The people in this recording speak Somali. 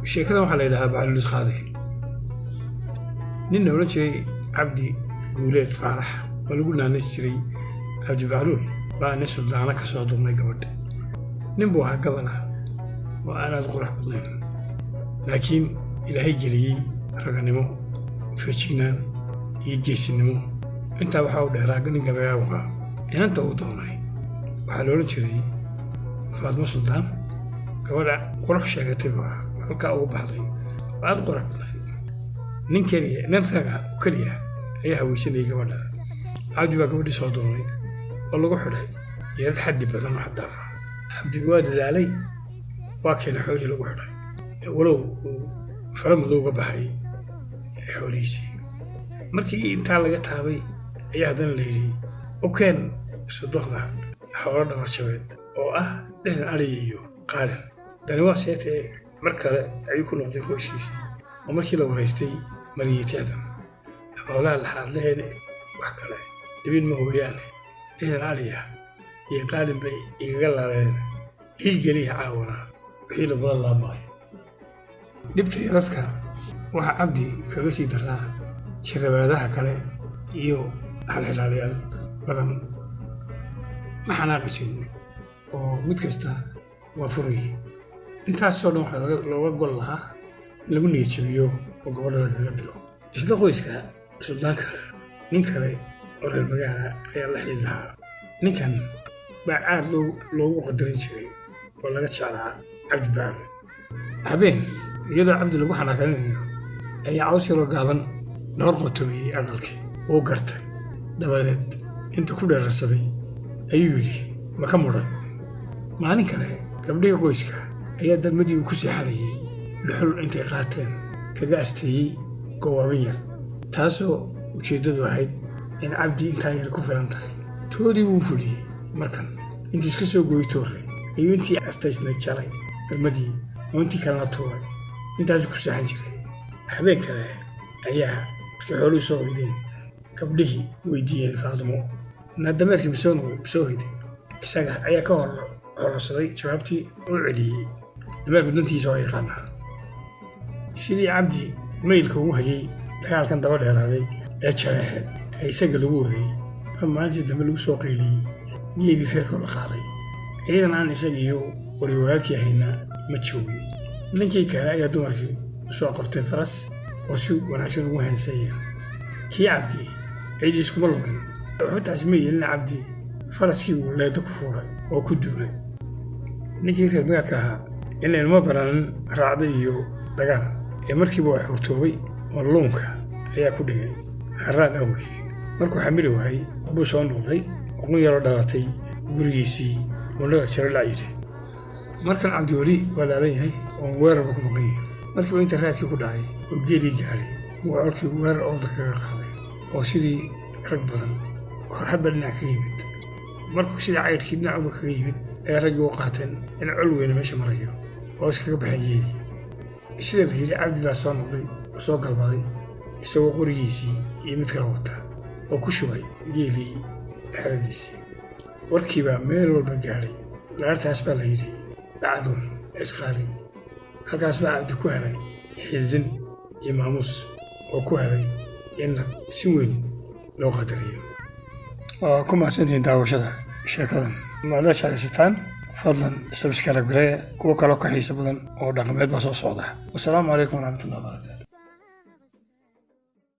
Sheekadan waxaa la yidhahaa Baclulis Qaaday. Nin la odhan jiray Cabdi Guuleed Faarax oo lagu naanays jiray Cabdi Bacluul baa nin suldaano ka soo duubnay gabadha. Nin buu ahaa gaban ah oo aan aad u qurux badnayn, laakiin Ilaahay geliyey raganimo, feejignaan iyo geesinimo. Intaa waxaa u dheeraa nin gabayaabuqa. Inanta uu doonay waxaa la odhan jiray Faadmo Suldaan. Gabadha qurux sheegatay buu ahaa, halkaa ugu baxday oo aad u qurux badnayd. Nin keliya, nin raga oo keliya ayaa haweysanayay gabadha. Cabdi baa gabadhii soo doonay oo lagu xidhay yarad xaddi badan oo xaddaafa. Cabdi waa dadaalay, waa keenay xoolihii lagu xidhay, walow uu fara madow ga baxay xoolihiisii. Markii intaa laga taabay ayaa haddana la yidhi, u keen sodohda xoolo dhabarjabeed oo ah 60 adhiga iyo qaalin. Dani waa seetee, mar kale ayuu ku noqday qoyskiisii oo markii la waraystay mariyey 60 xoolaha laxaadleheen, wax kale dhibin ma hooyaane, 60 adhiga iyo qaalin bay igaga laaleen, hiilgeliya caawana wixii lagula laabmaayo. Dhibta yaradka waxaa Cabdi kaga sii daraa jirabaadaha kale iyo xalxilaalayaal badan. Ma xanaaqi jirin oo mid kasta waa furayay. Intaasoo dhan waxaa looga gol lahaa in lagu niyad jabiyo oo gabadha lagaga dilo. Isla qoyska suldaanka nin kale oo reer magaala ayaa la xidhi lahaa. Ninkan baa aad loogu qadarin jiray oo laga jeclaa Cabdi Baclo. Habeen iyadoo Cabdi lagu xanaaqanayo ayaa caws yaroo gaaban la hor qotomiyey aqalkii. Wuu gartay. Dabadeed intuu ku dheerarsaday ayuu yidhi, "Ma ka mudhan?" Maalin kale gabdhihii qoyska ayaa dalmadii uu ku seexanayay dhuxul intay qaateen kaga asteeyey goowaabin yar, taasoo ujeeddadu ahayd in Cabdi intaa yar ku filan tahay. Toodii wuu fuliyey. Markan intuu iska soo gooyey toorre ayuu intii astaysnayd jalay dalmadii oo intii kalena tuuray. Intaasuu ku seexan jiray. Habeen kale ayaa markii xooluhu soo hoydeen gabdhihii weydiiyeen Faadumo, "Na dameerkii masoo hoyday?" Isaga ayaa ka hor hororsaday jawaabtii oo celiyey, "Dameerku dantiisa waa yaqaanaa." Sidii Cabdi maylka ugu hayay dagaalkan daba dheeraaday ee jareexeed ee isaga lagu waday baa maalintii dambe lagu soo qayliyey geedii reerkoo la qaaday. Ciidan aan isaga iyo wali walaalkii ahayna ma joogin. Ninkii kale ayaa dumarkii u soo qabtay faras oo si wanaagsan ugu hansayeen. Kii Cabdi ciidii iskuma lumin, waxba taasi ma yeelin. Cabdi faraskii uu leedo ku fuulay oo ku duulay. Ninkii reer magaalka ahaa inaynuma baranin raacda iyo dagaal ee markiiba waa xurtoobay oo luunka ayaa ku dhigay harraad awgii. Markuu xamili waayey buu soo noqday, uqun yaroo dhalatay gurigiisii gundhada jiro la yidhi. Markan Cabdi weli waa laalan yahay oo weerarba ku maqan yahay. Markiiba inta raadkii ku dhacay oo geelii gaadhay buu colkii weerar ooda kaga qaaday oo sidii rag badan hadba dhinac ka yimid. Markuu sidii caydhkii dhinacuba kaga yimid ayaa raggii u qaateen in col weyne meesha marayo oo iskaga baxeen geelii. Sida la yidhi, Cabdi baa soo noqday oo soo galbaday isagoo qorigiisii iyo mid kala wata oo ku shubay geelii xeradiisii. Warkii baa meel walba gaadhay. Laartaas baa la yidhi Bacluul isqaaday. Halkaas baa Cabdi ku helay xididin iyo maamuus oo ku helay in si weyn loo qadariyo. Waa ku mahadsantihiin daawashada sheekadan. Maadaad jeclaysataan, fadlan subscribe gareeya. Kuwo kaloo ka xiiso badan oo dhaqameed baa soo socda. Wasalaamu calaykum waraxmatullahi wabarakatu.